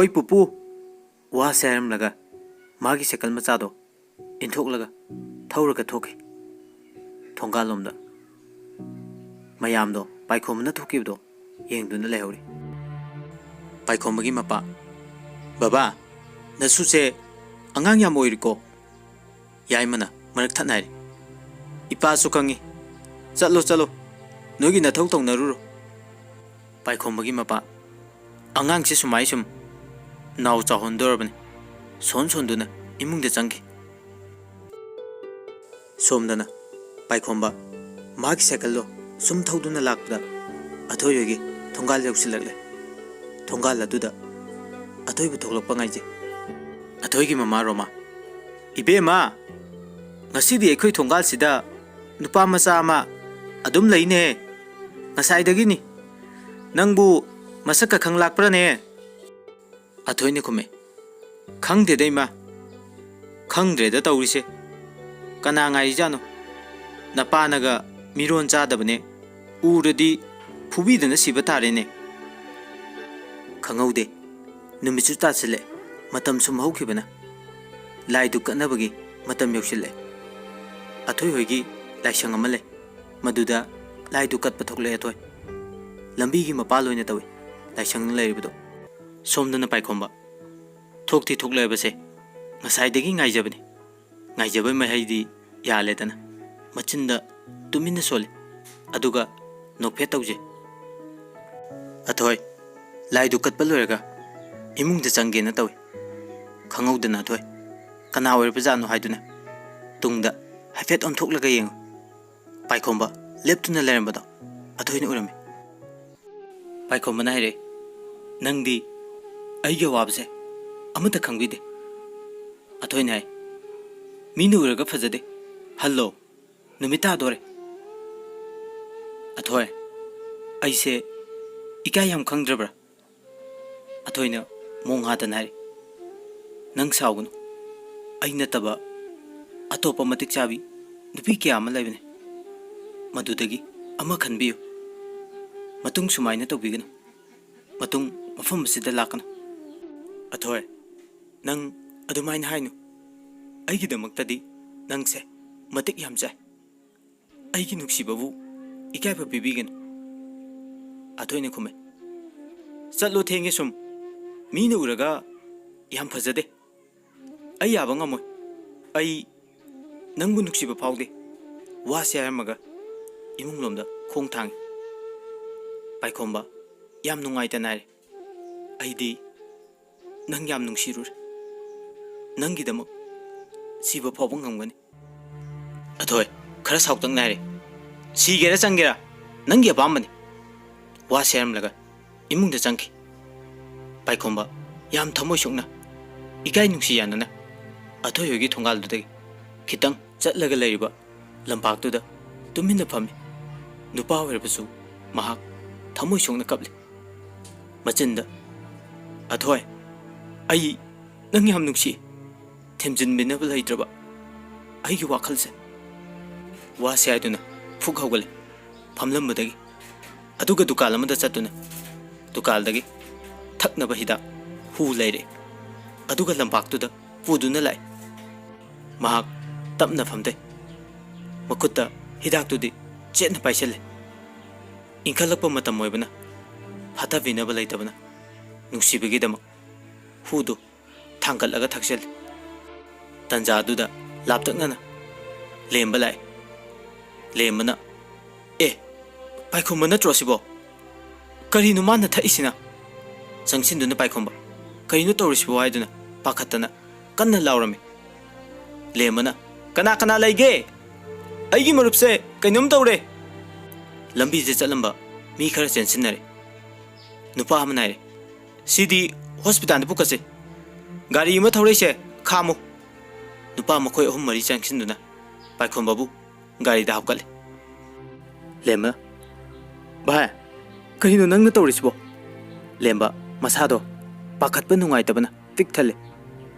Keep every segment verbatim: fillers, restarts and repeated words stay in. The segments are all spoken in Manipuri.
"ꯍꯣꯏ ꯄꯨꯄꯨ", ꯋꯥꯁꯦ ꯍꯥꯏꯔꯝꯂꯒ ꯃꯥꯒꯤ ꯁꯥꯏꯀꯜ ꯃꯆꯥꯗꯣ ꯏꯟꯊꯣꯛꯂꯒ ꯊꯧꯔꯒ ꯊꯣꯛꯈꯤ꯫ ꯊꯣꯡꯒꯥꯜꯂꯣꯝꯗ ꯃꯌꯥꯝꯗꯣ ꯄꯥꯏꯈꯣꯝꯕꯅ ꯊꯣꯛꯈꯤꯕꯗꯣ ꯌꯦꯡꯗꯨꯅ ꯂꯩꯍꯧꯔꯤ꯫ ꯄꯥꯏꯈꯣꯝꯕꯒꯤ ꯃꯄꯥ, "ꯕꯕꯥ, ꯅꯁꯨꯁꯦ ꯑꯉꯥꯡ ꯌꯥꯝ ꯑꯣꯏꯔꯤꯀꯣ?" ꯌꯥꯏꯃꯅ ꯃꯔꯛ ꯊꯠꯅ ꯍꯥꯏꯔꯤ꯫ "ꯏꯄꯥꯁꯨ ꯈꯪꯉꯤ꯫ ꯆꯠꯂꯣ, ꯆꯠꯂꯣ꯫ ꯅꯣꯏꯒꯤ ꯅꯊꯧ ꯇꯧꯅꯔꯨꯔꯣ꯫" ꯄꯥꯏꯈꯣꯝꯕꯒꯤ ꯃꯄꯥ, "ꯑꯉꯥꯡꯁꯦ ꯁꯨꯃꯥꯏ ꯁꯨꯝ ꯅꯥꯎ ꯆꯥꯎꯍꯟꯗꯣꯔꯕꯅꯤ꯫" ꯁꯣꯟ ꯁꯣꯟꯗꯨꯅ ꯏꯃꯨꯡꯗ ꯆꯪꯈꯤ꯫ ꯁꯣꯝꯗꯅ ꯄꯥꯏꯈꯣꯝꯕ ꯃꯥꯒꯤ ꯁꯥꯏꯀꯜꯗꯣ ꯁꯨꯝ ꯊꯧꯗꯨꯅ ꯂꯥꯛꯄꯗ ꯑꯊꯣꯏ ꯍꯣꯏꯒꯤ ꯊꯣꯡꯒꯥꯜ ꯌꯧꯁꯤꯜꯂꯛꯂꯦ꯫ ꯊꯣꯡꯒꯥꯜ ꯑꯗꯨꯗ ꯑꯊꯣꯏꯕꯨ ꯊꯣꯛꯂꯛꯄ ꯉꯥꯏꯖꯩ꯫ ꯑꯊꯣꯏꯒꯤ ꯃꯃꯥ ꯔꯣꯃꯥ, "ꯏꯕꯦꯝꯃ, ꯉꯁꯤꯗꯤ ꯑꯩꯈꯣꯏ ꯊꯣꯡꯒꯥꯜꯁꯤꯗ ꯅꯨꯄꯥ ꯃꯆꯥ ꯑꯃ ꯑꯗꯨꯝ ꯂꯩꯅꯦ꯫ ꯉꯁꯥꯏꯗꯒꯤꯅꯤ꯫ ꯅꯪꯕꯨ ꯃꯁꯛꯀ ꯈꯪ ꯂꯥꯛꯄ꯭ꯔꯅꯦ?" ꯑꯊꯣꯏꯅ ꯈꯨꯝꯃꯦ, "ꯈꯪꯗꯦꯗ ꯏꯃꯥ, ꯈꯪꯗ꯭ꯔꯦꯗ ꯇꯧꯔꯤꯁꯦ꯫ ꯀꯅꯥ ꯉꯥꯏꯔꯤꯖꯥꯠꯅꯣ? ꯅꯄꯥꯅꯒ ꯃꯤꯔꯣꯟ ꯆꯥꯗꯕꯅꯦ, ꯎꯔꯗꯤ ꯐꯨꯕꯤꯗꯅ ꯁꯤꯕ ꯇꯥꯔꯦꯅꯦ꯫" ꯈꯪꯍꯧꯗꯦ, ꯅꯨꯃꯤꯠꯁꯨ ꯇꯥꯁꯤꯜꯂꯦ, ꯃꯇꯝ ꯁꯨꯝ ꯍꯧꯈꯤꯕꯅ꯫ ꯂꯥꯏꯗꯨꯛ ꯀꯠꯅꯕꯒꯤ ꯃꯇꯝ ꯌꯧꯁꯤꯜꯂꯦ꯫ ꯑꯊꯣꯏ ꯍꯣꯏꯒꯤ ꯂꯥꯏꯁꯪ ꯑꯃ ꯂꯩ, ꯃꯗꯨꯗ ꯂꯥꯏꯗꯨꯛ ꯀꯠꯄ ꯊꯣꯛꯂꯛꯑꯦ ꯑꯊꯣꯏ꯫ ꯂꯝꯕꯤꯒꯤ ꯃꯄꯥꯜ ꯑꯣꯏꯅ ꯇꯧꯏ ꯂꯥꯏꯁꯪ ꯂꯩꯔꯤꯕꯗꯣ꯫ ꯁꯣꯝꯗꯅ ꯄꯥꯏꯈꯣꯝꯕ, "ꯊꯣꯛꯇꯤ ꯊꯣꯛꯂꯛꯑꯕꯁꯦ, ꯉꯁꯥꯏꯗꯒꯤ ꯉꯥꯏꯖꯕꯅꯤ꯫ ꯉꯥꯏꯖꯕꯩ ꯃꯍꯩꯗꯤ ꯌꯥꯜꯂꯦꯗꯅ꯫" ꯃꯆꯤꯟꯗ ꯇꯨꯃꯤꯟꯅ ꯁꯣꯜꯂꯤ, ꯑꯗꯨꯒ ꯅꯣꯛꯐꯦꯠ ꯇꯧꯖꯩ꯫ ꯑꯊꯣꯏ, ꯂꯥꯏꯗꯨꯛ ꯀꯠꯄ ꯂꯣꯏꯔꯒ ꯏꯃꯨꯡꯗ ꯆꯪꯒꯦꯅ ꯇꯧꯏ꯫ ꯈꯪꯍꯧꯗꯅ ꯑꯊꯣꯏ, ꯀꯅꯥ ꯑꯣꯏꯔꯕꯖꯥꯠꯅꯣ ꯍꯥꯏꯗꯨꯅ ꯇꯨꯡꯗ ꯍꯥꯏꯐꯦꯠ ꯑꯣꯟꯊꯣꯛꯂꯒ ꯌꯦꯡꯉꯨ꯫ ꯄꯥꯏꯈꯣꯝꯕ ꯂꯦꯞꯇꯨꯅ ꯂꯩꯔꯝꯕꯗꯣ ꯑꯊꯣꯏꯅ ꯎꯔꯝꯃꯤ꯫ ꯄꯥꯏꯈꯣꯝꯕꯅ ꯍꯥꯏꯔꯛꯏ, "ꯅꯪꯗꯤ ꯑꯩꯒꯤ ꯑꯋꯥꯕꯁꯦ ꯑꯃꯠꯇ ꯈꯪꯕꯤꯗꯦ꯫" ꯑꯊꯣꯏꯅ ꯍꯥꯏ, "ꯃꯤꯅ ꯎꯔꯒ ꯐꯖꯗꯦ, ꯍꯜꯂꯣ, ꯅꯨꯃꯤꯠ ꯇꯥꯗꯣꯔꯦ꯫" "ꯑꯊꯣꯏ, ꯑꯩꯁꯦ ꯏꯀꯥꯏ ꯌꯥꯝ ꯈꯪꯗ꯭ꯔꯕ꯭ꯔꯥ?" ꯑꯊꯣꯏꯅ ꯃꯣꯡ ꯍꯥꯗꯅ ꯍꯥꯏꯔꯤ, "ꯅꯪ ꯁꯥꯎꯒꯅꯨ꯫ ꯑꯩ ꯅꯠꯇꯕ ꯑꯇꯣꯞꯄ ꯃꯇꯤꯛ ꯆꯥꯕꯤ ꯅꯨꯄꯤ ꯀꯌꯥ ꯑꯃ ꯂꯩꯕꯅꯤ꯫ ꯃꯗꯨꯗꯒꯤ ꯑꯃ ꯈꯟꯕꯤꯌꯨ꯫ ꯃꯇꯨꯡ ꯁꯨꯃꯥꯏꯅ ꯇꯧꯕꯤꯒꯅꯨ꯫ ꯃꯇꯨꯡ ꯃꯐꯝ ꯑꯁꯤꯗ ꯂꯥꯛꯀꯅꯨ꯫" ꯑꯊꯣꯏ, ꯅꯪ ꯑꯗꯨꯃꯥꯏꯅ ꯍꯥꯏꯅꯨ꯫ ꯑꯩꯒꯤꯗꯃꯛꯇꯗꯤ ꯅꯪꯁꯦ ꯃꯇꯤꯛ ꯌꯥꯝ ꯆꯥꯏ꯫ ꯑꯩꯒꯤ ꯅꯨꯡꯁꯤꯕꯕꯨ ꯏꯀꯥꯏꯕ ꯄꯤꯕꯤꯒꯅꯨ꯫ ꯑꯊꯣꯏꯅ ꯈꯨꯝꯃꯦ, "ꯆꯠꯂꯣ, ꯊꯦꯡꯉꯦ ꯁꯨꯝ꯫ ꯃꯤꯅ ꯎꯔꯒ ꯌꯥꯝ ꯐꯖꯗꯦ꯫ ꯑꯩ ꯌꯥꯕ ꯉꯝꯃꯣꯏ꯫ ꯑꯩ ꯅꯪꯕꯨ ꯅꯨꯡꯁꯤꯕ ꯐꯥꯎꯗꯦ꯫" ꯋꯥꯁꯦ ꯍꯥꯏꯔꯝꯃꯒ ꯏꯃꯨꯡꯂꯣꯝꯗ ꯈꯣꯡ ꯊꯥꯡꯉꯤ꯫ ꯄꯥꯏꯈꯣꯝꯕ ꯌꯥꯝ ꯅꯨꯡꯉꯥꯏꯇꯅ ꯍꯥꯏꯔꯦ, "ꯑꯩꯗꯤ ꯅꯪ ꯌꯥꯝ ꯅꯨꯡꯁꯤꯔꯨꯔꯦ꯫ ꯅꯪꯒꯤꯗꯃꯛ ꯁꯤꯕ ꯐꯥꯎꯕ ꯉꯝꯒꯅꯤ꯫" ꯑꯊꯣꯏ ꯈꯔ ꯁꯥꯎꯇꯛꯅ ꯍꯥꯏꯔꯦ, "ꯁꯤꯒꯦꯔꯥ ꯆꯪꯒꯦꯔꯥ ꯅꯪꯒꯤ ꯑꯄꯥꯝꯕꯅꯤ꯫" ꯋꯥ ꯁꯦꯔꯝꯂꯒ ꯏꯃꯨꯡꯗ ꯆꯪꯈꯤ꯫ ꯄꯥꯏꯈꯣꯝꯕ ꯌꯥꯝ ꯊꯃꯣꯏ ꯁꯣꯛꯅ, ꯏꯀꯥꯏ ꯅꯨꯡꯁꯤ ꯌꯥꯅꯅ ꯑꯊꯣꯏ ꯍꯣꯏꯒꯤ ꯊꯣꯡꯒꯥꯜꯗꯨꯗꯒꯤ ꯈꯤꯇꯪ ꯆꯠꯂꯒ ꯂꯩꯔꯤꯕ ꯂꯝꯄꯥꯛꯇꯨꯗ ꯇꯨꯃꯤꯟꯅ ꯐꯝꯃꯤ꯫ ꯅꯨꯄꯥ ꯑꯣꯏꯔꯕꯁꯨ ꯃꯍꯥꯛ ꯊꯃꯣꯏ ꯁꯣꯛꯅ ꯀꯞꯂꯤ꯫ ꯃꯆꯤꯟꯗ, "ꯑꯊꯣꯏ, ꯑꯩ ꯅꯪ ꯌꯥꯝ ꯅꯨꯡꯁꯤ꯫ ꯊꯦꯝꯖꯤꯟꯕꯤꯅꯕ ꯂꯩꯇ꯭ꯔꯕ ꯑꯩꯒꯤ ꯋꯥꯈꯜꯁꯦ꯫" ꯋꯥꯁꯦ ꯍꯥꯏꯗꯨꯅ ꯐꯨꯛ ꯍꯧꯒꯠꯂꯦ ꯐꯝꯂꯝꯕꯗꯒꯤ꯫ ꯑꯗꯨꯒ ꯗꯨꯀꯥꯟ ꯑꯃꯗ ꯆꯠꯇꯨꯅ ꯗꯨꯀꯥꯟꯗꯒꯤ ꯊꯛꯅꯕ ꯍꯤꯗꯥꯛ ꯍꯨ ꯂꯩꯔꯦ꯫ ꯑꯗꯨꯒ ꯂꯝꯄꯥꯛꯇꯨꯗ ꯄꯨꯗꯨꯅ ꯂꯥꯛꯏ꯫ ꯃꯍꯥꯛ ꯇꯞꯅ ꯐꯝꯊꯩ꯫ ꯃꯈꯨꯠꯇ ꯍꯤꯗꯥꯛꯇꯨꯗꯤ ꯆꯦꯠꯅ ꯄꯥꯏꯁꯤꯜꯂꯤ꯫ ꯏꯪꯈꯠꯂꯛꯄ ꯃꯇꯝ ꯑꯣꯏꯕꯅ ꯐꯥꯊꯕꯤꯅꯕ ꯂꯩꯇꯕꯅ ꯅꯨꯡꯁꯤꯕꯒꯤꯗꯃꯛ ꯍꯨꯗꯨ ꯊꯥꯡꯒꯠꯂꯒ ꯊꯛꯆꯜꯂꯤ꯫ ꯇꯟꯖꯥꯗꯨꯗ ꯂꯥꯞꯇꯛꯅꯅ ꯂꯦꯝꯕ ꯂꯥꯛꯏ꯫ ꯂꯦꯝꯕꯅ, "ꯑꯦ, ꯄꯥꯏꯈꯣꯝꯕ ꯅꯠꯇ꯭ꯔꯣ ꯁꯤꯕꯣ? ꯀꯔꯤꯅꯣ ꯃꯥꯅ ꯊꯛꯏꯁꯤꯅ?" ꯆꯪꯁꯤꯟꯗꯨꯅ ꯄꯥꯏꯈꯣꯝꯕ, "ꯀꯔꯤꯅꯣ ꯇꯧꯔꯤꯁꯤꯕꯣ?" ꯍꯥꯏꯗꯨꯅ ꯄꯥꯈꯠꯇꯅ ꯀꯟꯅ ꯂꯥꯎꯔꯝꯃꯤ꯫ ꯂꯦꯝꯕꯅ, "ꯀꯅꯥ ꯀꯅꯥ ꯂꯩꯒꯦ? ꯑꯩꯒꯤ ꯃꯔꯨꯞꯁꯦ ꯀꯩꯅꯣꯝ ꯇꯧꯔꯦ!" ꯂꯝꯕꯤꯁꯦ ꯆꯠꯂꯝꯕ ꯃꯤ ꯈꯔ ꯆꯦꯟꯁꯤꯟꯅꯔꯦ꯫ ꯅꯨꯄꯥ ꯑꯃꯅ ꯍꯥꯏꯔꯦ, "ꯁꯤꯗꯤ ꯍꯣꯁꯄꯤꯇꯥꯜꯗ ꯄꯨꯈꯠꯁꯤ꯫ ꯒꯥꯔꯤ ꯑꯃ ꯊꯧꯔꯛꯏꯁꯦ ꯈꯥꯝꯃꯨ꯫" ꯅꯨꯄꯥ ꯃꯈꯣꯏ ꯑꯍꯨꯝ ꯃꯔꯤ ꯆꯪꯁꯤꯟꯗꯨꯅ ꯄꯥꯏꯈꯣꯝꯕꯕꯨ ꯒꯥꯔꯤꯗ ꯍꯥꯞꯀꯠꯂꯦ꯫ ꯂꯦꯝꯕꯅ, "ꯚꯥꯏ, ꯀꯔꯤꯅꯣ ꯅꯪꯅ ꯇꯧꯔꯤꯁꯤꯕꯣ?" ꯂꯦꯝꯕ ꯃꯁꯥꯗꯣ ꯄꯥꯈꯠꯄ ꯅꯨꯡꯉꯥꯏꯇꯕꯅ ꯄꯤꯛ ꯊꯜꯂꯦ꯫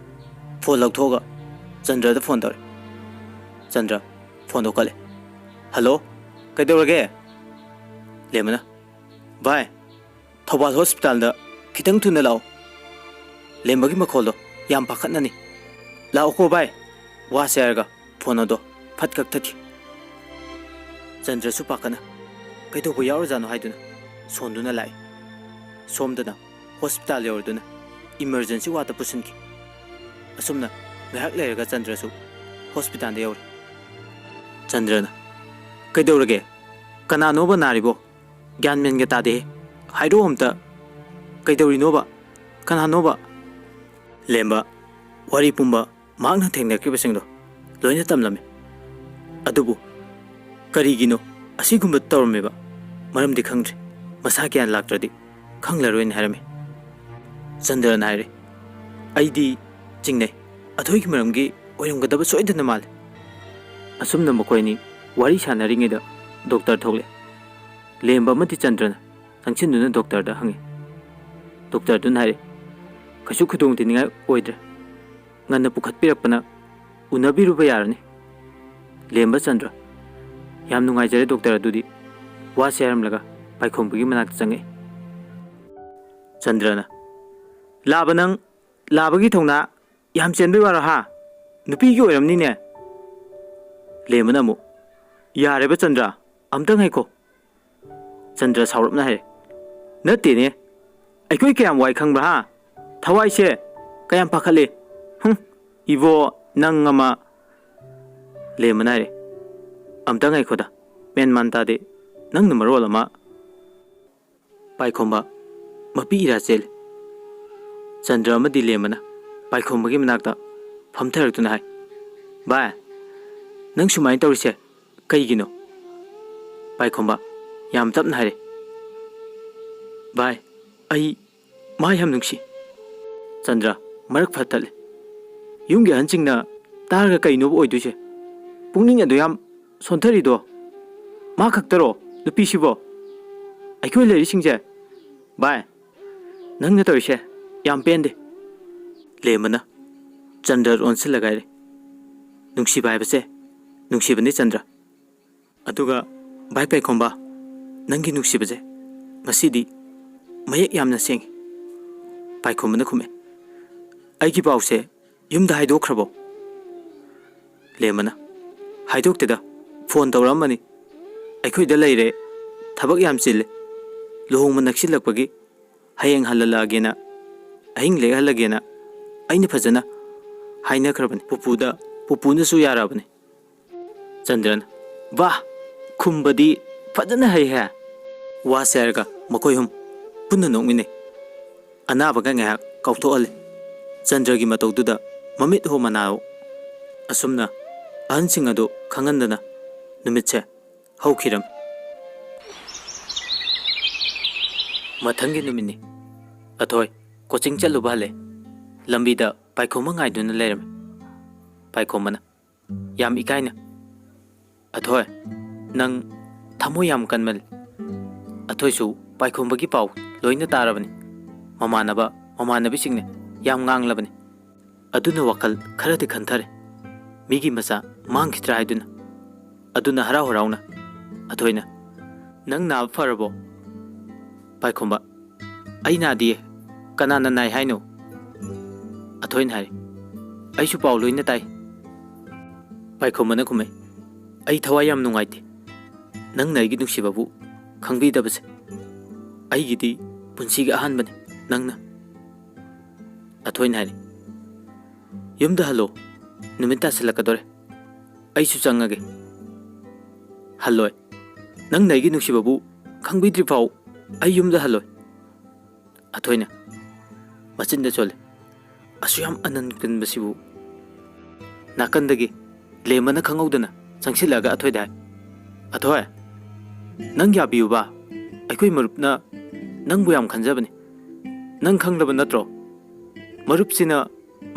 ꯐꯣꯟ ꯂꯧꯊꯣꯛꯑꯒ ꯆꯟꯗ꯭ꯔꯗ ꯐꯣꯟ ꯇꯧꯔꯦ꯫ ꯆꯟꯗ꯭ꯔ ꯐꯣꯟꯗꯣ ꯀꯠꯂꯦ꯫ "ꯍꯜꯂꯣ, ꯀꯩꯗꯧꯔꯒꯦ?" ꯂꯦꯝꯕꯅ, "ꯚꯥꯏ, ꯊꯧꯕꯥꯜ ꯍꯣꯁꯄꯤꯇꯥꯜꯗ ꯈꯤꯇꯪ ꯊꯨꯅ ꯂꯥꯛꯑꯣ꯫" ꯂꯦꯝꯕꯒꯤ ꯃꯈꯣꯜꯗꯣ ꯌꯥꯝ ꯄꯥꯈꯠꯅꯅꯤ꯫ "ꯂꯥꯛꯑꯣꯀꯣ ꯚꯥꯏ, ꯋꯥꯁꯦ" ꯍꯥꯏꯔꯒ ꯐꯣꯟ ꯑꯗꯣ ꯐꯠ ꯀꯛꯊꯠꯈꯤ꯫ ꯆꯟꯗ꯭ꯔꯁꯨ ꯄꯥꯈꯠꯅ ꯀꯩꯗꯧꯕ ꯌꯥꯎꯔꯖꯥꯠꯅꯣ ꯍꯥꯏꯗꯨꯅ ꯁꯣꯟꯗꯨꯅ ꯂꯥꯛꯏ꯫ ꯁꯣꯝꯗꯅ ꯍꯣꯁꯄꯤꯇꯥꯜ ꯌꯧꯔꯗꯨꯅ ꯏꯃꯔꯖꯦꯟꯁꯤ ꯋꯥꯔꯗꯇ ꯄꯨꯁꯤꯟꯈꯤ꯫ ꯑꯁꯨꯝꯅ ꯉꯥꯏꯍꯥꯛ ꯂꯩꯔꯒ ꯆꯟꯗ꯭ꯔꯁꯨ ꯍꯣꯁꯄꯤꯇꯥꯜꯗ ꯌꯧꯔꯦ꯫ ꯆꯟꯗ꯭ꯔꯅ, "ꯀꯩꯗꯧꯔꯒꯦ? ꯀꯅꯥꯅꯣꯕ ꯅꯥꯔꯤꯕꯣ? ꯒ꯭ꯌꯥꯟ ꯃꯦꯟꯒ ꯇꯥꯗꯦꯍꯦ꯫ ꯍꯥꯏꯔꯛꯑꯣ ꯑꯝꯇ꯫ ꯀꯩꯗꯧꯔꯤꯅꯣꯕ? ꯀꯅꯥꯅꯣꯕ?" ꯂꯦꯝꯕ ꯋꯥꯔꯤ ꯄꯨꯝꯕ ꯃꯍꯥꯛꯅ ꯊꯦꯡꯅꯈꯤꯕꯁꯤꯡꯗꯣ ꯂꯣꯏꯅ ꯇꯝꯂꯝꯃꯤ꯫ ꯑꯗꯨꯕꯨ ꯀꯔꯤꯒꯤꯅꯣ ꯑꯁꯤꯒꯨꯝꯕ ꯇꯧꯔꯝꯃꯤꯕ? ꯃꯔꯝꯗꯤ ꯈꯪꯗ꯭ꯔꯤ꯫ ꯃꯁꯥ ꯒ꯭ꯌꯥꯟ ꯂꯥꯛꯇ꯭ꯔꯗꯤ ꯈꯪꯂꯔꯣꯏꯅ ꯍꯥꯏꯔꯝꯃꯤ꯫ ꯆꯟꯗ꯭ꯔꯅ ꯍꯥꯏꯔꯦ, "ꯑꯩꯗꯤ ꯆꯤꯡꯅꯩ꯫ ꯑꯊꯣꯏꯒꯤ ꯃꯔꯝꯒꯤ ꯑꯣꯏꯔꯝꯒꯗꯕ ꯁꯣꯏꯗꯅ ꯃꯥꯜꯂꯤ"꯫ ꯑꯁꯨꯝꯅ ꯃꯈꯣꯏ ꯑꯅꯤ ꯋꯥꯔꯤ ꯁꯥꯟꯅꯔꯤꯉꯩꯗ ꯗꯣꯛꯇꯔ ꯊꯣꯛꯂꯛꯑꯦ꯫ ꯂꯦꯝꯕ ꯑꯃꯗꯤ ꯆꯟꯗ꯭ꯔꯅ ꯆꯪꯁꯤꯟꯗꯨꯅ ꯗꯣꯛꯇꯔꯗ ꯍꯪꯉꯤ꯫ ꯗꯣꯛꯇꯔꯗꯨꯅ ꯍꯥꯏꯔꯦ, "ꯀꯩꯁꯨ ꯈꯨꯗꯣꯡꯊꯤꯅꯤꯡꯉꯥꯏ ꯑꯣꯏꯗ꯭ꯔꯦ꯫ ꯉꯟꯅ ꯄꯨꯈꯠꯄꯤꯔꯛꯄꯅ ꯎꯅꯕꯤꯔꯨꯕ ꯌꯥꯔꯅꯤ"꯫ ꯂꯦꯝꯕ ꯆꯟꯗ꯭ꯔ, "ꯌꯥꯝ ꯅꯨꯡꯉꯥꯏꯖꯔꯦ ꯗꯣꯛꯇꯔ, ꯑꯗꯨꯗꯤ", ꯋꯥꯁꯦ ꯍꯥꯏꯔꯝꯂꯒ ꯄꯥꯏꯈꯣꯝꯕꯒꯤ ꯃꯅꯥꯛꯇ ꯆꯪꯉꯛꯏ꯫ ꯆꯟꯗ꯭ꯔꯅ, "ꯂꯥꯕ ꯅꯪ, ꯂꯥꯕꯒꯤ ꯊꯧꯅꯥ ꯌꯥꯝ ꯆꯦꯟꯕꯩ ꯋꯥꯔꯣ ꯍꯥ? ꯅꯨꯄꯤꯒꯤ ꯑꯣꯏꯔꯝꯅꯤꯅꯦ"꯫ ꯂꯦꯝꯕꯅ ꯑꯃꯨꯛ, "ꯌꯥꯔꯦꯕ ꯆꯟꯗ꯭ꯔ, ꯑꯝꯇ ꯉꯥꯏꯈꯣ"꯫ ꯆꯟꯗ꯭ꯔ ꯁꯥꯎꯔꯞꯅ ꯍꯥꯏꯔꯦ, "ꯅꯠꯇꯦꯅꯦ, ꯑꯩꯈꯣꯏ ꯀꯌꯥꯝ ꯋꯥꯏ ꯈꯪꯕ꯭ꯔꯥ ꯍꯥ? ꯊꯋꯥꯏꯁꯦ ꯀꯌꯥꯝ ꯄꯥꯈꯠꯂꯦ꯫ ꯍꯨꯝ, ꯏꯕꯣ, ꯅꯪ ꯑꯃ"꯫ ꯂꯦꯝꯕꯅ ꯍꯥꯏꯔꯦ, "ꯑꯝꯇ ꯉꯥꯏꯈꯣꯗ, ꯃꯦꯟ ꯃꯥꯟ ꯇꯥꯗꯦ, ꯅꯪꯅ ꯃꯔꯣꯜ ꯑꯃ"꯫ ꯄꯥꯏꯈꯣꯝꯕ ꯃꯄꯤ ꯏꯔꯥ ꯆꯦꯜꯂꯤ꯫ ꯆꯟꯗ꯭ꯔ ꯑꯃꯗꯤ ꯂꯦꯝꯕꯅ ꯄꯥꯏꯈꯣꯝꯕꯒꯤ ꯃꯅꯥꯛꯇ ꯐꯝꯊꯔꯛꯇꯨꯅ ꯍꯥꯏ, "ꯚꯥꯏ, ꯅꯪ ꯁꯨꯃꯥꯏꯅ ꯇꯧꯔꯤꯁꯦ ꯀꯩꯒꯤꯅꯣ?" ꯄꯥꯏꯈꯣꯝꯕ ꯌꯥꯝ ꯇꯞꯅ ꯍꯥꯏꯔꯦ, "ꯚꯥꯏ, ꯑꯩ ꯃꯥ ꯌꯥꯝ ꯅꯨꯡꯁꯤ"꯫ ꯆꯟꯗ꯭ꯔ ꯃꯔꯛ ꯐꯠ ꯊꯠꯂꯦ꯫ ꯌꯨꯝꯒꯤ ꯑꯍꯟꯁꯤꯡꯅ ꯇꯥꯔꯒ ꯀꯩꯅꯣꯕ ꯑꯣꯏꯗꯣꯏꯁꯦ? ꯄꯨꯛꯅꯤꯡ ꯑꯗꯨ ꯌꯥꯝ ꯁꯣꯟꯊꯔꯤꯗꯣ ꯃꯥ ꯈꯛꯇꯔꯣ ꯅꯨꯄꯤꯁꯤꯕꯣ? ꯑꯩꯈꯣꯏ ꯂꯩꯔꯤꯁꯤꯡꯁꯦ, ꯚꯥꯏ, ꯅꯪꯅ ꯇꯧꯔꯤꯁꯦ ꯌꯥꯝ ꯄꯦꯟꯗꯦ꯫ ꯂꯦꯝꯕꯅ ꯆꯟꯗ꯭ꯔ ꯑꯣꯟꯁꯤꯜꯂꯒ ꯍꯥꯏꯔꯦ, "ꯅꯨꯡꯁꯤꯕ ꯍꯥꯏꯕꯁꯦ ꯅꯨꯡꯁꯤꯕꯅꯤ ꯆꯟꯗ꯭ꯔ꯫ ꯑꯗꯨꯒ ꯚꯥꯏ ꯄꯥꯏꯈꯣꯝꯕ, ꯅꯪꯒꯤ ꯅꯨꯡꯁꯤꯕꯁꯦ ꯉꯁꯤꯗꯤ ꯃꯌꯦꯛ ꯌꯥꯝꯅ ꯁꯦꯡꯉꯤ"꯫ ꯄꯥꯏꯈꯣꯝꯕꯅ ꯈꯨꯝꯃꯦ, "ꯑꯩꯒꯤ ꯄꯥꯎꯁꯦ ꯌꯨꯝꯗ ꯍꯥꯏꯗꯣꯛꯈ꯭ꯔꯕꯣ?" ꯂꯦꯝꯕꯅ, "ꯍꯥꯏꯗꯣꯛꯇꯦꯗ, ꯐꯣꯟ ꯇꯧꯔꯛꯑꯝꯕꯅꯤ꯫ ꯑꯩꯈꯣꯏꯗ ꯂꯩꯔꯦ, ꯊꯕꯛ ꯌꯥꯝ ꯆꯤꯜꯂꯦ꯫ ꯂꯨꯍꯣꯡꯕ ꯅꯛꯁꯤꯜꯂꯛꯄꯒꯤ ꯍꯌꯦꯡ ꯍꯜꯍꯜꯂꯛꯑꯒꯦꯅ, ꯑꯍꯤꯡ ꯂꯦꯛꯍꯜꯂꯒꯦꯅ ꯑꯩꯅ ꯐꯖꯅ ꯍꯥꯏꯅꯈ꯭ꯔꯕꯅꯤ꯫ ꯄꯨꯄꯨꯗ, ꯄꯨꯄꯨꯅꯁꯨ ꯌꯥꯔꯛꯑꯕꯅꯤ꯫" ꯆꯟꯗ꯭ꯔꯅ, "ꯋꯥ, ꯈꯨꯝꯕꯗꯤ ꯐꯖꯅ ꯍꯩꯍꯦ!" ꯋꯥꯁꯦ ꯍꯥꯏꯔꯒ ꯃꯈꯣꯏ ꯑꯍꯨꯝ ꯄꯨꯟꯅ ꯅꯣꯛꯃꯤꯟꯅꯩ꯫ ꯑꯅꯥꯕꯒ ꯉꯥꯏꯍꯥꯛ ꯀꯥꯎꯊꯣꯛꯍꯜꯂꯤ꯫ ꯆꯟꯗ꯭ꯔꯒꯤ ꯃꯇꯧꯗꯨꯗ ꯃꯃꯤꯠ ꯍꯣ ꯃꯅꯥ ꯍꯣ꯫ ꯑꯁꯨꯝꯅ ꯑꯍꯟꯁꯤꯡ ꯑꯗꯨ ꯈꯪꯍꯟꯗꯅ ꯅꯨꯃꯤꯠꯁꯦ ꯍꯧꯈꯤꯔꯝꯃꯤ꯫ ꯃꯊꯪꯒꯤ ꯅꯨꯃꯤꯠꯅꯤ꯫ ꯑꯊꯣꯏ ꯀꯣꯆꯤꯡ ꯆꯠꯂꯨꯕ ꯍꯜꯂꯦ꯫ ꯂꯝꯕꯤꯗ ꯄꯥꯏꯈꯣꯝꯕ ꯉꯥꯏꯗꯨꯅ ꯂꯩꯔꯝꯃꯤ꯫ ꯄꯥꯏꯈꯣꯝꯕꯅ ꯌꯥꯝ ꯏꯀꯥꯏꯅ, "ꯑꯊꯣꯏ, ꯅꯪ ꯊꯃꯣꯏ ꯌꯥꯝ ꯀꯟꯃꯜꯂꯤ꯫ ꯑꯊꯣꯏꯁꯨ ꯄꯥꯏꯈꯣꯝꯕꯒꯤ ꯄꯥꯎ ꯂꯣꯏꯅ ꯇꯥꯔꯕꯅꯤ꯫ ꯃꯃꯥꯟꯅꯕ, ꯃꯃꯥꯟꯅꯕꯤꯁꯤꯡꯅ ꯌꯥꯝ ꯉꯥꯡꯂꯕꯅꯤ꯫ ꯑꯗꯨꯅ ꯋꯥꯈꯜ ꯈꯔꯗꯤ ꯈꯟꯊꯔꯦ꯫ ꯃꯤꯒꯤ ꯃꯆꯥ ꯃꯥꯡꯈꯤꯗ꯭ꯔꯥ ꯍꯥꯏꯗꯨꯅ꯫" ꯑꯗꯨꯅ ꯍꯔꯥꯎ ꯍꯔꯥꯎꯅ ꯑꯊꯣꯏꯅ, "ꯅꯪ ꯅꯥꯕ ꯐꯔꯕꯣ?" ꯄꯥꯏꯈꯣꯝꯕ, "ꯑꯩ ꯅꯥꯗꯤꯌꯦ꯫ ꯀꯅꯥꯅ ꯅꯥꯏ ꯍꯥꯏꯅꯣ?" ꯑꯊꯣꯏꯅ ꯍꯥꯏꯔꯤ, "ꯑꯩꯁꯨ ꯄꯥꯎ ꯂꯣꯏꯅ ꯇꯥꯏ꯫" ꯄꯥꯏꯈꯣꯝꯕꯅ ꯈꯨꯝꯃꯦ, "ꯑꯩ ꯊꯋꯥꯏ ꯌꯥꯝ ꯅꯨꯡꯉꯥꯏꯇꯦ, ꯅꯪꯅ ꯑꯩꯒꯤ ꯅꯨꯡꯁꯤꯕꯕꯨ ꯈꯪꯕꯤꯗꯕꯁꯦ꯫ ꯑꯩꯒꯤꯗꯤ ꯄꯨꯟꯁꯤꯒꯤ ꯑꯍꯥꯟꯕꯅꯤ ꯅꯪꯅ꯫" ꯑꯊꯣꯏꯅ ꯍꯥꯏꯔꯤ, "ꯌꯨꯝꯗ ꯍꯜꯂꯣ, ꯅꯨꯃꯤꯠ ꯇꯥꯁꯤꯜꯂꯛꯀꯗꯧꯔꯦ꯫ ꯑꯩꯁꯨ ꯆꯪꯉꯒꯦ꯫" "ꯍꯜꯂꯣꯏ, ꯅꯪꯅ ꯑꯩꯒꯤ ꯅꯨꯡꯁꯤꯕꯕꯨ ꯈꯪꯕꯤꯗ꯭ꯔꯤ ꯐꯥꯎ ꯑꯩ ꯌꯨꯝꯗ ꯍꯜꯂꯣꯏ꯫" ꯑꯊꯣꯏꯅ ꯃꯆꯤꯟꯗ ꯆꯣꯜꯂꯦ, "ꯑꯁꯨ ꯌꯥꯝ ꯑꯅꯟ ꯀꯟꯕꯁꯤꯕꯨ?" ꯅꯥꯀꯟꯗꯒꯤ ꯂꯦꯝꯕꯅ ꯈꯪꯍꯧꯗꯅ ꯆꯪꯁꯤꯜꯂꯛꯑꯒ ꯑꯊꯣꯏꯗ ꯍꯥꯏ, "ꯑꯊꯣꯏ, ꯅꯪ ꯌꯥꯕꯤꯌꯨꯕ, ꯑꯩꯈꯣꯏ ꯃꯔꯨꯞꯅ ꯅꯪꯕꯨ ꯌꯥꯝ ꯈꯟꯖꯕꯅꯤ꯫ ꯅꯪ ꯈꯪꯂꯕ ꯅꯠꯇ꯭ꯔꯣ? ꯃꯔꯨꯞꯁꯤꯅ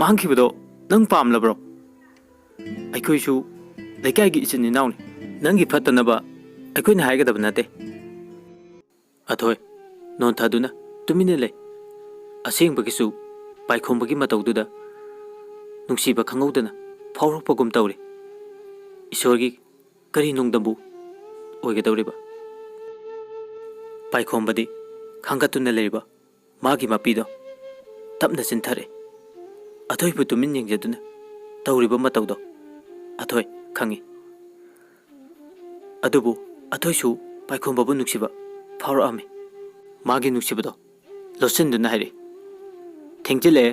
ꯃꯥꯡꯈꯤꯕꯗꯣ ꯅꯪ ꯄꯥꯝꯂꯕ꯭ꯔꯣ? ꯑꯩꯈꯣꯏꯁꯨ ꯂꯩꯀꯥꯏꯒꯤ ꯏꯆꯤꯟ ꯏꯅꯥꯎꯅꯤ꯫ ꯅꯪꯒꯤ ꯐꯠꯇꯅꯕ ꯑꯩꯈꯣꯏꯅ ꯍꯥꯏꯒꯗꯕ ꯅꯠꯇꯦ꯫" ꯑꯊꯣꯏ ꯅꯣꯟꯊꯗꯨꯅ ꯇꯨꯃꯤꯟꯅ ꯂꯩ꯫ ꯑꯁꯦꯡꯕꯒꯤꯁꯨ ꯄꯥꯏꯈꯣꯝꯕꯒꯤ ꯃꯇꯧꯗꯨꯗ ꯅꯨꯡꯁꯤꯕ ꯈꯪꯍꯧꯗꯅ ꯐꯥꯎꯔꯛꯄꯒꯨꯝ ꯇꯧꯔꯤ꯫ ꯏꯁꯣꯔꯒꯤ ꯀꯔꯤ ꯅꯣꯡꯗꯝꯕꯨ ꯑꯣꯏꯒꯗꯧꯔꯤꯕ? ꯄꯥꯏꯈꯣꯝꯕꯗꯤ ꯈꯥꯡꯒꯠꯇꯨꯅ ꯂꯩꯔꯤꯕ ꯃꯥꯒꯤ ꯃꯄꯤꯗꯣ ꯇꯞꯅ ꯆꯤꯟꯊꯔꯛꯏ꯫ ꯑꯊꯣꯏꯕꯨ ꯇꯨꯃꯤꯟ ꯌꯦꯡꯖꯗꯨꯅ ꯇꯧꯔꯤꯕ ꯃꯇꯧꯗꯣ ꯑꯊꯣꯏ ꯈꯪꯏ꯫ ꯑꯗꯨꯕꯨ ꯑꯊꯣꯏꯁꯨ ꯄꯥꯏꯈꯣꯝꯕꯕꯨ ꯅꯨꯡꯁꯤꯕ ꯐꯥꯎꯔꯛꯑꯝꯃꯤ꯫ ꯃꯥꯒꯤ ꯅꯨꯡꯁꯤꯕꯗꯣ ꯂꯣꯠꯁꯤꯟꯗꯨꯅ ꯍꯥꯏꯔꯛꯏ, "ꯊꯦꯡꯖꯤꯜꯂꯛꯑꯦ,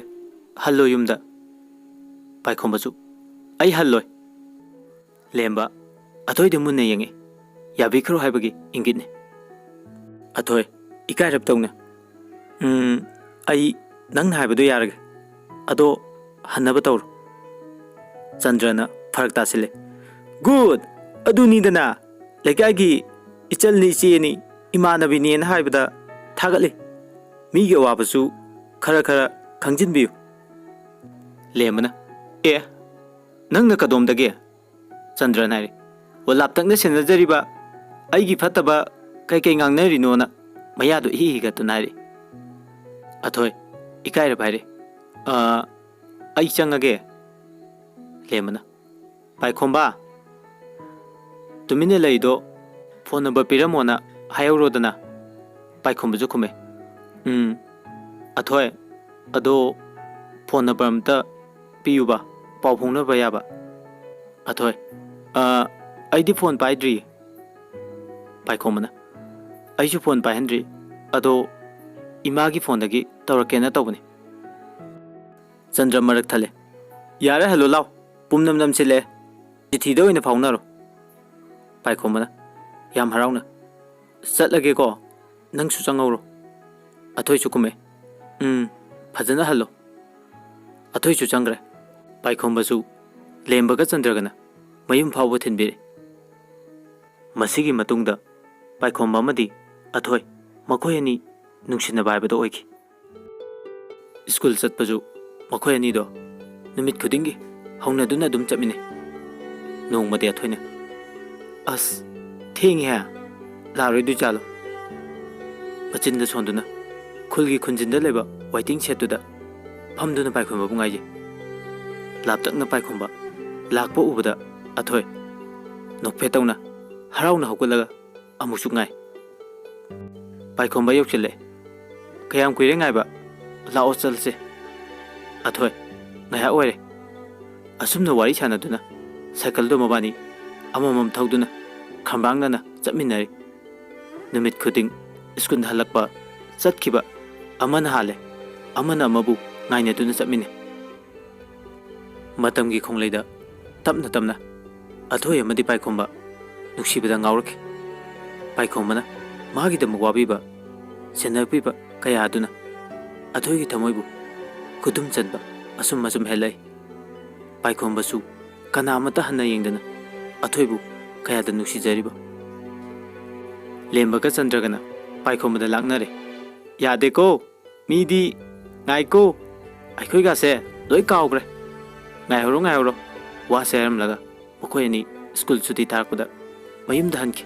ꯍꯜꯂꯣ ꯌꯨꯝꯗ꯫" ꯄꯥꯏꯈꯣꯝꯕꯁꯨ, "ꯑꯩ ꯍꯜꯂꯣꯏ꯫" ꯂꯦꯝꯕ ꯑꯊꯣꯏꯗ ꯃꯨꯟꯅ ꯌꯦꯡꯉꯤ꯫ ꯌꯥꯕꯤꯈ꯭ꯔꯣ ꯍꯥꯏꯕꯒꯤ ꯏꯪꯒꯤꯠꯅꯤ꯫ ꯑꯊꯣꯏ ꯏꯀꯥꯏꯔꯞ ꯇꯧꯅ, "ꯎꯝ, ꯑꯩ ꯅꯪꯅ ꯍꯥꯏꯕꯗꯣ ꯌꯥꯔꯒꯦ꯫ ꯑꯗꯣ ꯍꯟꯅꯕ ꯇꯧꯔꯣ꯫" ꯆꯟꯗ꯭ꯔꯅ ꯐꯔꯛ ꯇꯥꯁꯤꯜꯂꯦ꯫ "ꯒꯨꯗ! ꯑꯗꯨꯅꯤꯗꯅ ꯂꯩꯀꯥꯏꯒꯤ ꯏꯆꯜꯅꯤ, ꯏꯆꯦꯅꯤ, ꯏꯃꯥꯟꯅꯕꯤꯅꯦꯅ ꯍꯥꯏꯕꯗ ꯊꯥꯒꯠꯂꯤ꯫ ꯃꯤꯒꯤ ꯑꯋꯥꯕꯁꯨ ꯈꯔ ꯈꯔ ꯈꯪꯖꯤꯟꯕꯤꯌꯨ꯫" ꯂꯦꯝꯕꯅ, "ꯑꯦ, ꯅꯪꯅ ꯀꯗꯣꯝꯗꯒꯤ?" ꯆꯟꯗ꯭ꯔꯅ ꯍꯥꯏꯔꯤ꯫ "ꯑꯣ, ꯂꯥꯞꯇꯛꯅ ꯁꯦꯟꯅꯖꯔꯤꯕ ꯑꯩꯒꯤ ꯐꯠꯇꯕ ꯀꯩꯀꯩ ꯉꯥꯡꯅꯔꯤꯅꯣꯅ?" ꯃꯌꯥꯗꯣ ꯏꯍꯤ ꯍꯤꯒꯠꯇꯨꯅ ꯍꯥꯏꯔꯤ꯫ ꯑꯊꯣꯏ ꯏꯀꯥꯏꯔꯞ ꯍꯥꯏꯔꯤ, "ꯑ, ꯑꯩ ꯆꯪꯉꯒꯦ꯫" ꯂꯦꯝꯕꯅ, "ꯄꯥꯏꯈꯣꯝꯕ, ꯇꯨꯃꯤꯟꯅ ꯂꯩꯗꯣ ꯐꯣꯟ ꯅꯝꯕꯔ ꯄꯤꯔꯝꯃꯣꯅ ꯍꯥꯏꯍꯧꯔꯣꯗꯅ꯫" ꯄꯥꯏꯈꯣꯝꯕꯁꯨ ꯈꯨꯝꯃꯦ, "ꯎꯝ, ꯑꯊꯣꯏ, ꯑꯗꯣ ꯐꯣꯟ ꯅꯝꯕꯔ ꯑꯝꯇ ꯄꯤꯌꯨꯕ, ꯄꯥꯎ ꯐꯥꯎꯅꯕ ꯌꯥꯕ꯫" ꯑꯊꯣꯏ, "ꯑ, ꯑꯩꯗꯤ ꯐꯣꯟ ꯄꯥꯏꯗ꯭ꯔꯤ꯫" ꯄꯥꯏꯈꯣꯝꯕꯅ, "ꯑꯩꯁꯨ ꯐꯣꯟ ꯄꯥꯏꯍꯟꯗ꯭ꯔꯤ, ꯑꯗꯣ ꯏꯃꯥꯒꯤ ꯐꯣꯟꯗꯒꯤ ꯇꯧꯔꯛꯀꯦꯅ ꯇꯧꯕꯅꯤ꯫" ꯆꯟꯗ꯭ꯔ ꯃꯔꯛ ꯊꯜꯂꯦ, "ꯌꯥꯔꯦ, ꯍꯜꯂꯣ ꯂꯥꯎ, ꯄꯨꯝꯅꯝ ꯅꯝꯁꯤꯜꯂꯦ, ꯆꯤꯊꯤꯗ ꯑꯣꯏꯅ ꯐꯥꯎꯅꯔꯣ꯫" ꯄꯥꯏꯈꯣꯝꯕꯅ ꯌꯥꯝ ꯍꯔꯥꯎꯅ, "ꯆꯠꯂꯒꯦꯀꯣ, ꯅꯪꯁꯨ ꯆꯪꯍꯧꯔꯣ꯫" ꯑꯊꯣꯏꯁꯨ ꯀꯨꯝꯃꯛꯑꯦ, "ꯎꯝ, ꯐꯖꯅ ꯍꯜꯂꯣ꯫" ꯑꯊꯣꯏꯁꯨ ꯆꯪꯈ꯭ꯔꯦ꯫ ꯄꯥꯏꯈꯣꯝꯕꯁꯨ ꯂꯦꯝꯕꯒ ꯆꯟꯗ꯭ꯔꯒꯅ ꯃꯌꯨꯝ ꯐꯥꯎꯕ ꯊꯤꯟꯕꯤꯔꯦ꯫ ꯃꯁꯤꯒꯤ ꯃꯇꯨꯡꯗ ꯄꯥꯏꯈꯣꯝꯕ ꯑꯃꯗꯤ ꯑꯊꯣꯏ ꯃꯈꯣꯏ ꯑꯅꯤ ꯅꯨꯡꯁꯤꯅꯕ ꯍꯥꯏꯕꯗꯣ ꯑꯣꯏꯈꯤ꯫ ꯁ꯭ꯀꯨꯜ ꯆꯠꯄꯁꯨ ꯃꯈꯣꯏ ꯑꯅꯤꯗꯣ ꯅꯨꯃꯤꯠ ꯈꯨꯗꯤꯡꯒꯤ ꯍꯧꯅꯗꯨꯅ ꯑꯗꯨꯝ ꯆꯠꯃꯤꯟꯅꯩ꯫ ꯅꯣꯡꯃꯗꯤ ꯑꯊꯣꯏꯅ, "ꯑꯁ, ꯊꯦꯡꯉꯤꯍꯦ, ꯂꯥꯛꯑꯔꯣꯏꯗꯣꯏ ꯖꯥꯠꯂꯣ?" ꯃꯆꯤꯟꯗ ꯁꯣꯟꯗꯨꯅ ꯈꯨꯜꯒꯤ ꯈꯨꯟꯖꯤꯟꯗ ꯂꯩꯕ ꯋꯥꯏꯇꯤꯡ ꯁꯦꯠꯇꯨꯗ ꯐꯝꯗꯨꯅ ꯄꯥꯏꯈꯣꯝꯕꯕꯨ ꯉꯥꯏꯖꯩ꯫ ꯂꯥꯞꯇꯛꯅ ꯄꯥꯏꯈꯣꯝꯕ ꯂꯥꯛꯄ ꯎꯕꯗ ꯑꯊꯣꯏ ꯅꯣꯛꯐꯦꯠ ꯇꯧꯅ ꯍꯔꯥꯎꯅ ꯍꯧꯒꯠꯂꯒ ꯑꯃꯨꯛꯁꯨ ꯉꯥꯏ꯫ ꯄꯥꯏꯈꯣꯝꯕ ꯌꯧꯁꯤꯜꯂꯛꯑꯦ꯫ "ꯀꯌꯥꯝ ꯀꯨꯏꯔꯦ ꯉꯥꯏꯕ? ꯂꯥꯛꯑꯣ, ꯆꯠꯂꯁꯦ꯫" ꯑꯊꯣꯏ, ꯉꯥꯏꯍꯥꯛ ꯑꯣꯏꯔꯦ꯫ ꯑꯁꯨꯝꯅ ꯋꯥꯔꯤ ꯁꯥꯟꯅꯗꯨꯅ ꯁꯥꯏꯀꯜꯗꯣ ꯃꯕꯥꯅꯤ ꯑꯃꯃꯝ ꯊꯧꯗꯨꯅ ꯈꯝꯕ꯭ꯔꯥꯡꯅꯅ ꯆꯠꯃꯤꯟꯅꯔꯤ꯫ ꯅꯨꯃꯤꯠ ꯈꯨꯗꯤꯡ ꯁ꯭ꯀꯨꯜ ꯍꯜꯂꯛꯄ, ꯆꯠꯈꯤꯕ ꯑꯃꯅ ꯍꯥꯜꯂꯦ, ꯑꯃꯅ ꯑꯃꯕꯨ ꯉꯥꯏꯅꯗꯨꯅ ꯆꯠꯃꯤꯟꯅꯩ꯫ ꯃꯇꯝꯒꯤ ꯈꯣꯡꯂꯩꯗ ꯇꯞꯅ ꯇꯞꯅ ꯑꯊꯣꯏ ꯑꯃꯗꯤ ꯄꯥꯏꯈꯣꯝꯕ ꯅꯨꯡꯁꯤꯕꯗ ꯉꯥꯎꯔꯛꯈꯤ꯫ ꯄꯥꯏꯈꯣꯝꯕꯅ ꯃꯥꯒꯤꯗꯃꯛ ꯋꯥꯕꯤꯕ, ꯁꯦꯟꯅꯕꯤꯕ ꯀꯌꯥ ꯑꯗꯨꯅ ꯑꯊꯣꯏꯒꯤ ꯊꯃꯣꯏꯕꯨ ꯈꯨꯗꯨꯝ ꯆꯟꯕ ꯑꯁꯨꯝ ꯑꯁꯨꯝ ꯍꯦꯜꯂꯛꯏ꯫ ꯄꯥꯏꯈꯣꯝꯕꯁꯨ ꯀꯅꯥ ꯑꯃꯠꯇ ꯍꯟꯅ ꯌꯦꯡꯗꯅ ꯑꯊꯣꯏꯕꯨ ꯀꯌꯥꯗ ꯅꯨꯡꯁꯤꯖꯔꯤꯕ꯫ ꯂꯦꯝꯕꯒ ꯆꯟꯗ꯭ꯔꯒꯅ ꯄꯥꯏꯈꯣꯝꯕꯗ ꯂꯥꯛꯅꯔꯦ꯫ "ꯌꯥꯗꯦꯀꯣ, ꯃꯤꯗꯤ ꯉꯥꯏꯀꯣ, ꯑꯩꯈꯣꯏꯒꯥꯁꯦ ꯂꯣꯏ ꯀꯥꯎꯈ꯭ꯔꯦ꯫ ꯉꯥꯏꯍꯧꯔꯣ, ꯉꯥꯏꯍꯧꯔꯣ," ꯋꯥꯁꯦ ꯍꯥꯏꯔꯝꯂꯒ ꯃꯈꯣꯏ ꯑꯅꯤ ꯁ꯭ꯀꯨꯜ ꯁꯨꯇꯤ ꯊꯥꯔꯛꯄꯗ ꯃꯌꯨꯝꯗ ꯍꯟꯈꯤ꯫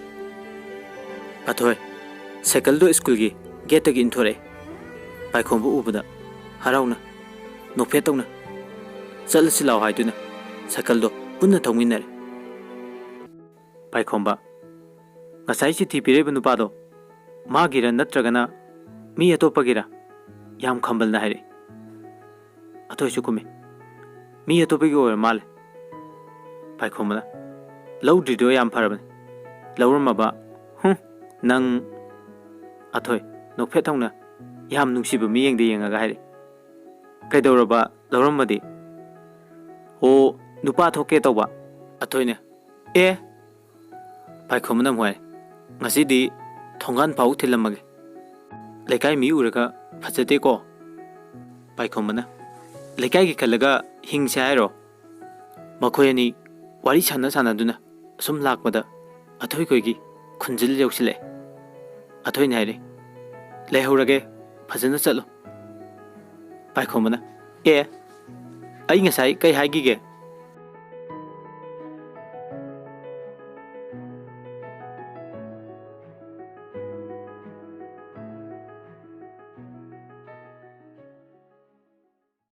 ꯑꯊꯣꯏ ꯁꯥꯏꯀꯜꯗꯣ ꯁ꯭ꯀꯨꯜꯒꯤ ꯒꯦꯠꯇꯒꯤ ꯏꯟꯊꯣꯔꯛꯑꯦ꯫ ꯄꯥꯏꯈꯣꯝꯕ ꯎꯕꯗ ꯍꯔꯥꯎꯅ ꯅꯣꯛꯐꯦꯠ ꯇꯧꯅ "ꯆꯠꯂꯁꯤ ꯂꯥꯎ" ꯍꯥꯏꯗꯨꯅ ꯁꯥꯏꯀꯜꯗꯣ ꯄꯨꯟꯅ ꯊꯧꯃꯤꯟꯅꯔꯦ꯫ ꯄꯥꯏꯈꯣꯝꯕ, "ꯉꯁꯥꯏ ꯆꯤꯊꯤ ꯄꯤꯔꯛꯏꯕ ꯅꯨꯄꯥꯗꯣ ꯃꯥꯒꯤꯔ ꯅꯠꯇ꯭ꯔꯒꯅ ꯃꯤ ꯑꯇꯣꯞꯄꯒꯤꯔ?" ꯌꯥꯝ ꯈꯝꯕꯜꯅ ꯍꯥꯏꯔꯛꯏ꯫ ꯑꯊꯣꯏꯁꯨ ꯈꯨꯝꯃꯤ, "ꯃꯤ ꯑꯇꯣꯞꯄꯒꯤ ꯑꯣꯏꯔ ꯃꯥꯜꯂꯦ꯫" ꯄꯥꯏꯈꯣꯝꯕꯅ, "ꯂꯧꯗ꯭ꯔꯤꯗꯣ ꯌꯥꯝ ꯐꯔꯕꯅꯤ, ꯂꯧꯔꯝꯃꯕ꯫ ꯍꯨꯝ, ꯅꯪ꯫" ꯑꯊꯣꯏ ꯅꯣꯛꯐꯦꯠ ꯊꯧꯅ ꯌꯥꯝ ꯅꯨꯡꯁꯤꯕ ꯃꯤꯠꯌꯦꯡꯗ ꯌꯦꯡꯉꯒ ꯍꯥꯏꯔꯛꯏ, "ꯀꯩꯗꯧꯔꯕ ꯂꯧꯔꯝꯃꯗꯤ?" "ꯑꯣ, ꯅꯨꯄꯥ ꯊꯣꯛꯀꯦ ꯇꯧꯕ꯫" ꯑꯊꯣꯏꯅ, "ꯑꯦ!" ꯄꯥꯏꯈꯣꯝꯕꯅ ꯑꯃꯨꯛ ꯍꯥꯏ, "ꯉꯁꯤꯗꯤ ꯊꯣꯡꯒꯥꯟ ꯐꯥꯎ ꯊꯤꯜꯂꯝꯃꯒꯦ꯫ ꯂꯩꯀꯥꯏ ꯃꯤ ꯎꯔꯒ ꯐꯖꯗꯦꯀꯣ꯫" ꯄꯥꯏꯈꯣꯝꯕꯅ, "ꯂꯩꯀꯥꯏꯒꯤ ꯈꯜꯂꯒ ꯍꯤꯡꯁꯦ ꯍꯥꯏꯔꯣ?" ꯃꯈꯣꯏ ꯑꯅꯤ ꯋꯥꯔꯤ ꯁꯥꯟꯅ ꯁꯥꯟꯅꯗꯨꯅ ꯑꯁꯨꯝ ꯂꯥꯛꯄꯗ ꯑꯊꯣꯏꯈꯣꯏꯒꯤ ꯈꯨꯟꯖꯤꯜ ꯌꯧꯁꯤꯜꯂꯛꯑꯦ꯫ ꯑꯊꯣꯏꯅ ꯍꯥꯏꯔꯦ, "ꯂꯩꯍꯧꯔꯒꯦ, ꯐꯖꯅ ꯆꯠꯂꯨ꯫" ꯄꯥꯏꯈꯣꯝꯕꯅ, "ꯑꯦ, ꯑꯩ ꯉꯁꯥꯏ ꯀꯩ ꯍꯥꯏꯈꯤꯒꯦ?"